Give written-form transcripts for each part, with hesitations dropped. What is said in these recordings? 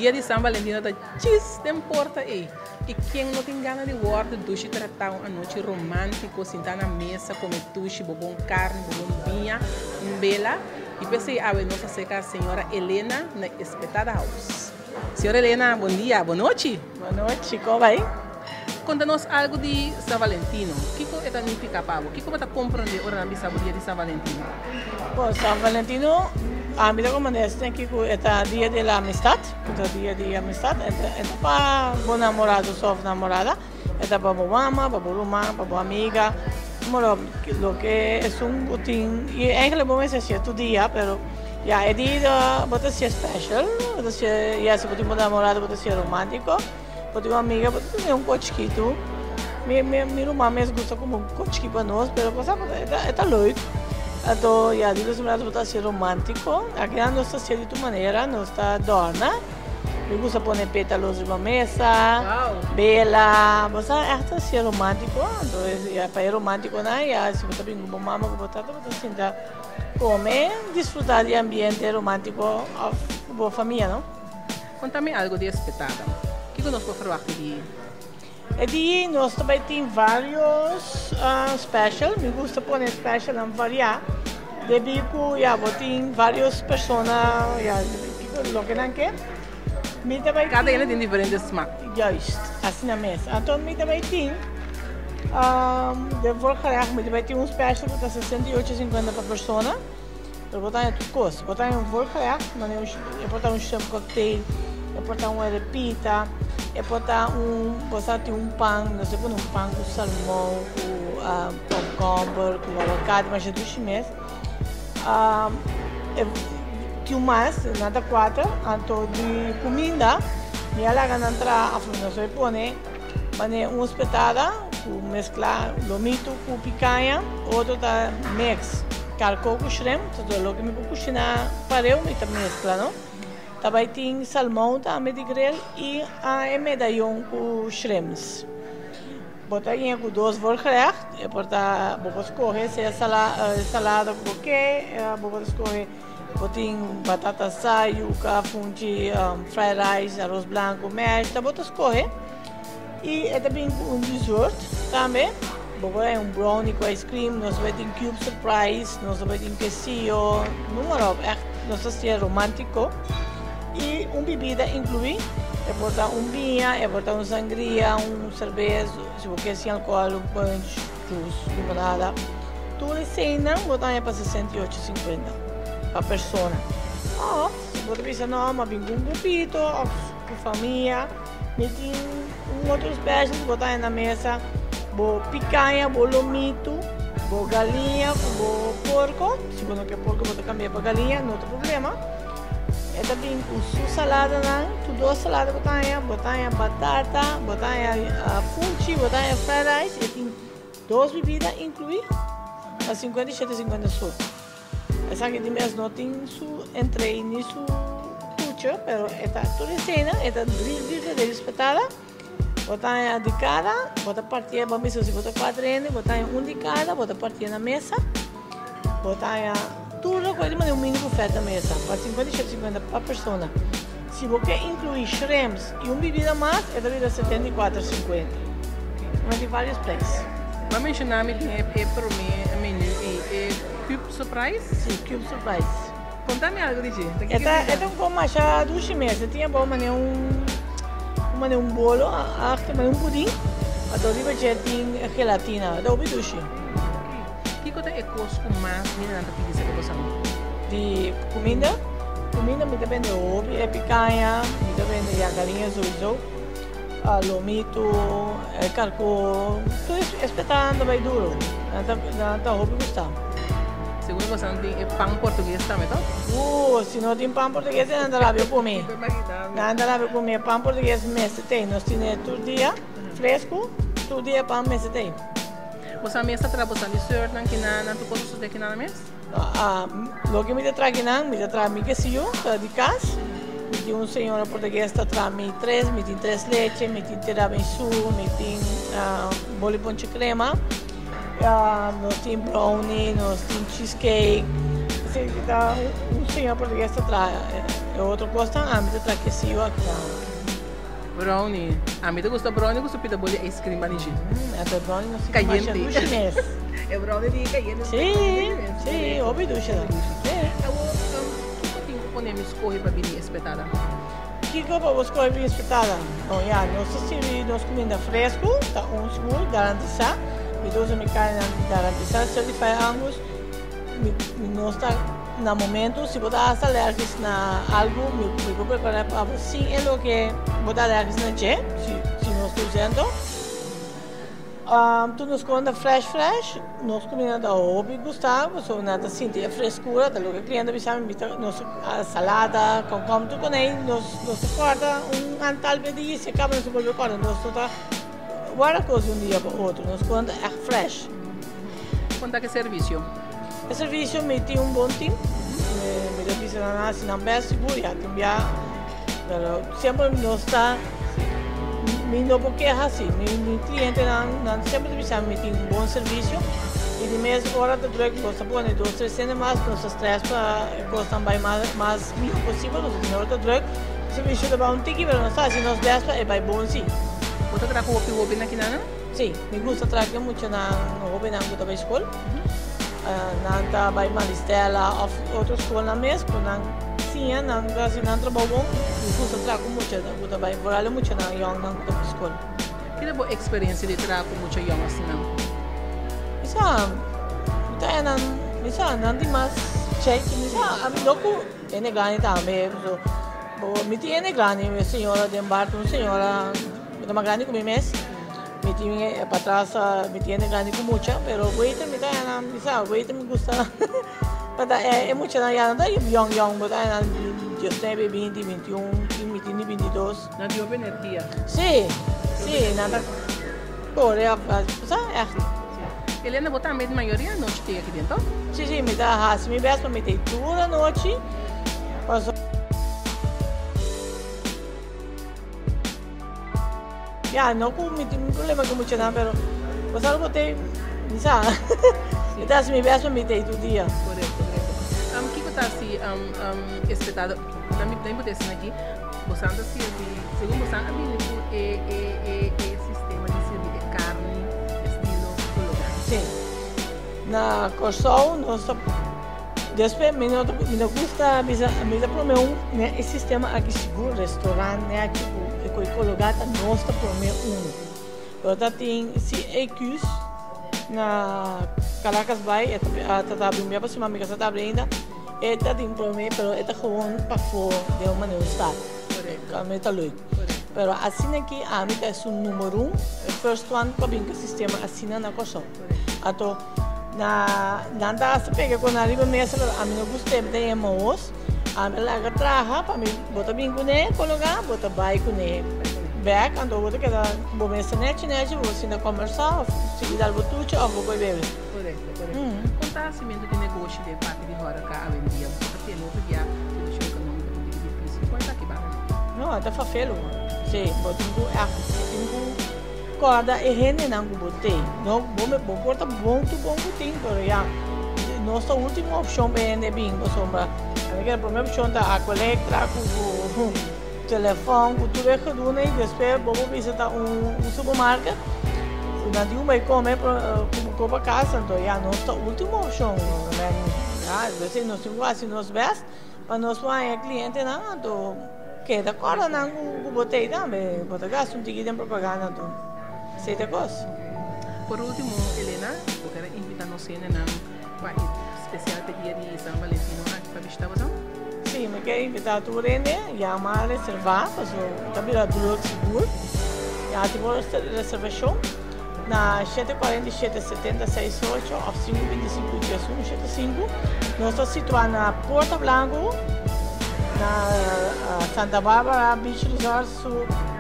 Dia di San Valentino ta djis den porta ei. I ken no tin gana di wòrdu dushi tratá un anochi romántiko, sintá na mesa, kome dushi, bo bon karni, bo bon biña, un bela? I p'esei awe nos a seka señora Elena na Espetada House. Señora Elena, bon dia, bon nochi! Bon nochi, kon bai? Konta nos algu di San Valentino. Kiko e ta nifiká pa bo? Kiko bo ta komprondé ora nan bisa bo dia di San Valentino? Bon, San Valentino, ami ta komprondé esei aki ku e ta dia di la amistat, ku ta dia di amistat. E ta e ta pa bo namorado so òf namorada, e ta pa bo mama, pa bo ruman, pa bo amiga, moro loke esun ku tin. I eigentlik bo mester hasié tur dia, pero ya e dia bo ta hasié special, bo ta hasié, ya si bo tin bo namorado bo ta hasié romántiko. Bo tin un amiga bo ta tene un ko chikitu. Mi mi mi ruman mes gusta come un ko chiki pa nos pero cosa e ta e ta leuk. Anto ya di los bo ta haci romantico. Akinan nos ta haci di tur manera nos ta dorna. Mi gusta pone petalos riba mesa, bela, bo sa echt haci romantico. Anto ya pa e romanticonan ya si bo ta bin cu bo mama cu bo tata bo ta sinta come disfruta di ambiente romantico of cu bo famia no. Konta mi algu di e spetada. Kiko nos por ferwakti di. E di nos ta bai tin varios special. Mi gusta pone specialnan variá debí ku ya bo tin varios persona ya kiko loke nan ke. Mi ta bai tin. Kada hende tin diferente smak. Juist, asina mes. Anto mi ta bai tin den voorgerecht mi ta bai tin un special ku ta 68,50 pa persona. Pero bo ta haña tur kos. Bo ta haña un voorgerecht, manera un e por ta un shrimp cocktail, e por ta un arepita, e por ta un, bo sa tin un pan, nos ta pone un pan ku salmon, ku komkomber, ku awakati, masha dushi mes. E tin mas, nan ta kuater, anto di kuminda mi a laga nan traha afo, nos a pone manera un spetada ku meskla lomito ku pikaña, otro ta mix karko ku shrimp, todo loke mi por kushiná pareu mi ta meskla no. Ta bai tin salmon tambe di grill i e medayon ku shrimps. Bo ta yega ku dos voorgerecht, e por ta bo por skohe sea salada ku bo ke, bo por skohe bo tin batata asá, yuka, funchi, fried rice, aros blanku, mash, ta bo ta skohe. I e ta bin ku un dessert tambe. Bo por haña un brownie ku ice cream, nos tabata tin cube surprise, nos tabata tin quesillo, noem maar op. Echt nos ta hasié romántico. I un bibida inkluí, e por ta un biña, e por ta un sangria, un serbes, si bo ke sin alkohòl, un punch, juice, limonada. Tur eseinan bo ta haña pa 68,50 pa persona. Òf si bo ta bisa no, m'a bin ku un grupito òf ku famia. Mi tin un otro special ku bo ta haña na mesa, bo picaña, bo lomito, bo galiña ku bo porko. Si bo no ke porko bo ta kambia pa galiña, no ta problema. E ta bin ku su saladanan, tur dos salada bo ta haña, bo ta haña batata, bo ta haña funchi, bo ta haña fried rice. E tin dos bibida inkluí pa 57,50 so. Esaki di mes no tin su entrei ni su tucho, pero e ta tur esena, e ta drie liefde de respetada. Bo ta haña di kada, bo ta partié, bo bisa si bo ta kuater hende, bo ta haña un di kada, bo ta partié na mesa. Bo ta haña tur loke di manera un mini bufet na mesa, pa 57 50 pa persona. Si bo ke inkluí shrimps i un bibida mas, e ta bira 74 50. Bo tin varios prijs. Bo a menshoná mi den e promé menu ei, e cube surprise? Sí, cube surprise. Konta mi algu di dje. E ta e ta un kos masha dushi mes. E tin abou manera un manera un bolo achter, manera un pudin, anto riba dje tin gelatina. E ta hopi dushi. Kiko ta e kos ku mas hendenan ta pidi serka boso amigu? Di kuminda? Kuminda mi ta bende hopi e pikaña, mi ta bende ya galiña souiso, lomitu, e karko, tur e spetando bai duro. Nan ta nan ta hopi gusta. Segun boso nan tin e pan portugues tambe to? Si no tin pan portugues nan ta rabia ku mi. Nan ta rabia ku mi. E pan portugues mester tei. Nos tine tur dia fresku, tur dia pan mester tei. Boso mes ta traha boso dessert nan kina nan tur cosa sosode kina nan mes? Loke mi ta traha kinan, mi ta traha mi quesillo ta di cas. Mi tin un señora portugues ta traha mi tres, mi tin tres leche, mi tin tiramisu, mi tin boli ponche crema, nos tin brownie, nos tin cheesecake. Esey ta un señora portugues ta traha. E otro kosnan ami ta traha kesiyo aki nan. Brownie. Ami ta gusta brownie ku su pita bol di ice cream banishi. Anto e brownie no sinti masha dushi mes. E brownie di kayente. Si, si, hopi dushi ta. Awor, kiko tin ku pone mi skohe pa bini espetada? Kiko pa bo skohe bini espetada? Bon, ya, nos ta sirbi nos kuminda fresku, ta un sigur, garantisá. Mi ta usa mi karninan garantisá, certified Angus. Mi, nos ta. Na momento si bo ta hasta alergis na algu mi mi por prepara pa bo sin e loke bo ta alergis na dje si si nos ta usando. Tur nos kon ta fresh fresh nos kuminda ta hopi gusta pasobra nan ta sinti e freskura ta loke kliente a bisa mi mi ta nos salada komkomber tur konei nos nos ta kòrta un antal bes di yisi kaba nos ta bolbe kòrta nos no ta warda kos di un dia pa otro nos kon ta ègt fresh. Kon ta ke servisio? E servicio mi tin un bon team, mi ta bisa nan haci nan best sigur ya tin bia pero semper nos ta mi no por keha si mi mi clientenan nan semper ta bisa mi tin un bon servicio y di mes ora ta druk nos ta pone dos tres hende mas nos ta stress pa e cosnan bay mas mas miho posibel nos tin ora ta druk servicio ta bay un tiki pero nos ta haci nos best pa e bay bon si. Bo ta traha cu hopi hobennan kinan? Si, mi gusta traha cu e muchanan hobennan cu ta bay school. Nan ta bai Maristella of otro skolnan mes ku nan siña nan ta hasi nan trabou bon. Mi gusta traha ku mucha ku ta bai, vooral e muchanan yòngnan ku ta bai skol. Ki ta bo eksperensia di traha ku mucha yòn asina? Mi sa, mi ta haña nan, mi sa nan tin mas chèk, mi sa, ami no ku hende grandi tambe, pasobra mi tin hende grandi, mi señora den bar ta un señora ku ta mas grandi ku mi mes. Mi tin e patras mi tin hende grandi ku mucha pero waiter mi ta haña nan mi sa waiter mi gusta pa e muchanan ya no ta yong yong bo ta haña nan diesnuebe binti bintiun tin mi tin di bintidos. Nan tin hopi energia. Si si nan ta kore sa ègt. Elena bo tambe mayoria anochi tin aki den to? Si si mi ta hasi mi bes pa mi ta tur anochi pasobra. Ya, no ku mi tin problema ku muchanan, pero bo sa bo te, mi sa, mi ta hasi mi best pa mi tei tur dia. Korekto, korekto. Kiko ta hasi espetado, na mi na mi por esnan aki, bo san ta sirbi, segun bo san a bini ku e e e e sistema di sirbi e karni estilo kolombiano. Si. Na Kòrsou nos ta. Despues mi no mi no gusta bisa mi ta prome un ne e sistema aki sigur restaurant nechi ku e koi kologa ta nos ta prome uno pero ta tin si ekus na Caracas bai e ta ta tabri un bia pa siman mi ka sa tabri ainda e ta tin prome pero e ta gewoon pafó den un manera un stad mi ta leuk pero asina aki ami ta esun numero un e first one ku a bin ku e sistema asina na Kòrsou anto. Na nan ta hasta pega ku nan riba mesa pero ami no gust'é mi ta yama hos ami a laga traha pa mi bo ta bin kuné kologá bo ta bai kuné bèk anto bo ta keda bo mesa nechi nechi bo sinta kòmbersá òf sigui dal bo tucha òf bo koi bebe. Korekto korekto. Kon ta hasimentu di negoshi den parti di hòreka awendia bo ta tene hopi bia situashon ekonómiko ta bira difísil kon esaki banda? No ta fafelu si bo tin ku ègt tin ku. Kòrda e hendenan ku bo tei. No, bo bo por ta bon tur bon ku tin, pero ya, nos ta último opshon pa e hende bin, pasobra a mi kere promé opshon ta Aqualectra ku ku telefòn ku tur e gedoe i despues bo por bisa ta un un supermarket ku nan tin ku bai kome ku bo kopa kas, anto ya nos ta último opshon, ya, entonces nos tin ku hasi nos bèst pa nos por haña klientenan, anto. Keda kòrda nan ku bo tei tambe, bo ta gasta un tiki den propaganda anto esei ta kos. Por ultimo Elena, bo kere invita nos hendenan pa e spesial p'e dia di San Valentino aki pa bishita boso? Si, mi ke invita tur hende, yama reserva pasobra ta bira druk sigur. Ya tin por reservashon na 747 76 8 òf 525 11 75. Nos ta situá na Puerto Blanco. Na Santa Barbara Beach Resort su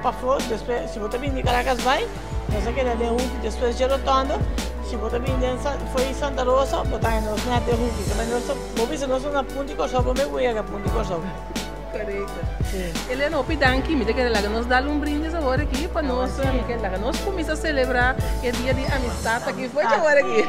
pafó, despues si bo ta bini di Caracas bai, nos a keda den hoek despues dje rotonde, si bo ta bini den fo'i Santa Rosa bo ta haña nos nèt den hoek, esei nos ta bo bisa nos ta na Punta di Kòrsou promé ku yega Punta di Kòrsou. Korekto. Elena hopi danki, mi ta kere laga nos dal un brindis awor aki pa nos, mi ke laga nos kuminsá selebrá e dia di amistat aki fo'i awor aki.